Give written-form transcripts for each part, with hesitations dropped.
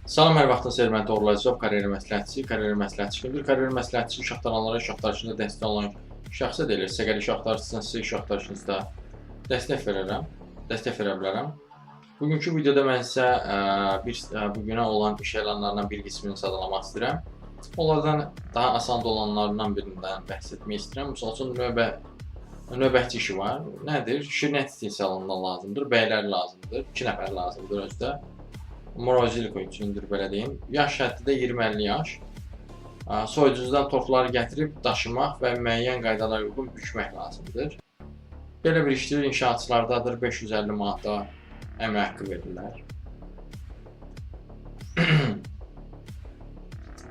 Salam, hər vaxtınız xeyir. Mən Toğrul Əzizov, karyera məsləhətçisi. Karyera məsləhətçisi kimdir? Karyera məsləhətçisi iş axtaranlara, iş axtarışında dəstək olan şəxsə deyilir. Əgər iş axtarırsınızsa, sizə iş axtarışınızda dəstək verərəm, dəstək verə bilərəm. Bugünkü videoda mən sizə bir bugünə olan iş elanlarından bir qismini sadalamaq istəyirəm. Onlardan daha asan olanlarından birindən bəhs etmək istəyirəm. Məsəl üçün növbətçi işi var. Nədir? Şirniyyat istehsalında lazımdır, bəylər lazımdır, 2 nəfər lazımdır özdə. Morozilko üçündür belə deyim. Yaş həddi də 20-50 yaş. Soyuducudan tortları gətirib daşımaq və müəyyən qaydalara uyğun bükmək lazımdır. Belə bir işdir, inşaatçılardadır, 550 manata əmək haqqı verirlər.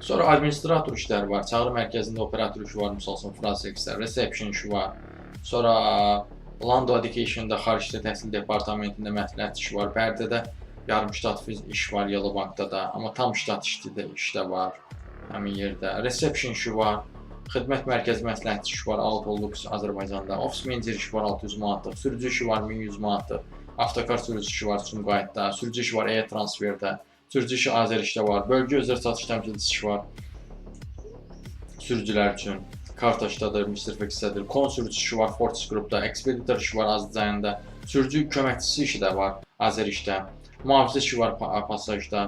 Sonra administrator işləri var. Çağrı mərkəzində operator işi var, misal üçün Frasexdə, reception işi var. Sonra Lando Education-da xaricdə təhsil departamentində məsləhətçi işi var. Bərdədə yarım ştat iş var, Yellow Bankda da, amma tam ştat işi də işdə var həmin yerdə. Reception işi var. Xidmət mərkəzi məsləhətçi işi var, Autolux Azərbaycanda. Office manager işi var 600 manatlıq, sürücü işi var 1100 manatlıq, avtokar sürücüsü işi var Sumqayıtda, sürücü işi var E-transferdə, sürücü işi Azərişdə var, bölgə üzrə satış təmsilçisi işi var sürücülər üçün. Kartaşdadır, Mr. Fix'dədir, kon sürücüsü işi var Fortis qrupda, ekspeditor işi var Azərbaycanda, sürücü köməkçisi işi də var Azərişdə, mühafizə işi var Pasajda,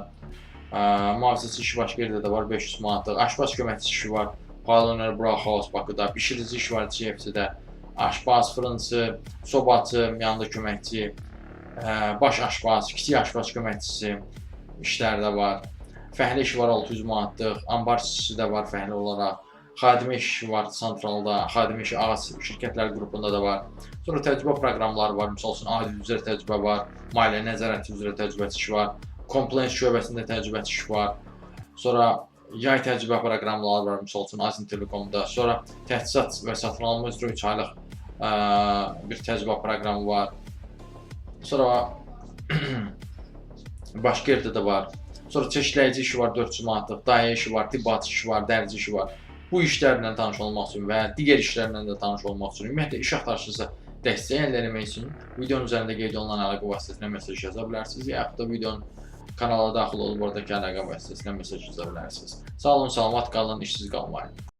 mühafizəçi işi başqa yerdə də var 500 manatlıq, aşpaz köməkçisi işi var Pioneer Brauhaus Bakıda, bişirici işi var GFC-də, aşpaz, fırınçı, sobaçı, yanında köməkçi, baş aşpaz, kiçik aşpaz köməkçisi işlər də var. Fəhlə işi var 600 manatlıq, anbar işçisi də var fəhlə olaraq. Xadimə işi var santralda, xadimə işi ağac şirkətlər qrupunda da var. Sonra təcrübə proqramları var. Məsəl üçün audit üzrə təcrübə var, maliyyə nəzarəti üzrə təcrübəçi işi var, compliance şöbəsində təcrübəçi işi var. Sonra yay təcrübə proqramları var, məsəl üçün Azin Telekomda. Sonra təchizat və satın alma üzrə 3 aylıq bir təcrübə proqramı var. Sonra başqa yerdə də var. Sonra çeşidləyici işi var 400 manatlıq, dayə işi var, tibb işi var, dərzi işi var. Bu işlərlə tanış olmaq üçün və digər işlərlə də tanış olmaq üçün, ümumiyyətlə iş axtarışınıza dəstək əldə etmək üçün videonun üzərində qeyd olunan əlaqə vasitəsilə mesaj yaza bilərsiniz, yaxud da videonun kanala daxil olub oradakı əlaqə vasitəsilə mesaj yaza bilərsiniz. Sağ olun, salamat qalın, işsiz qalmayın.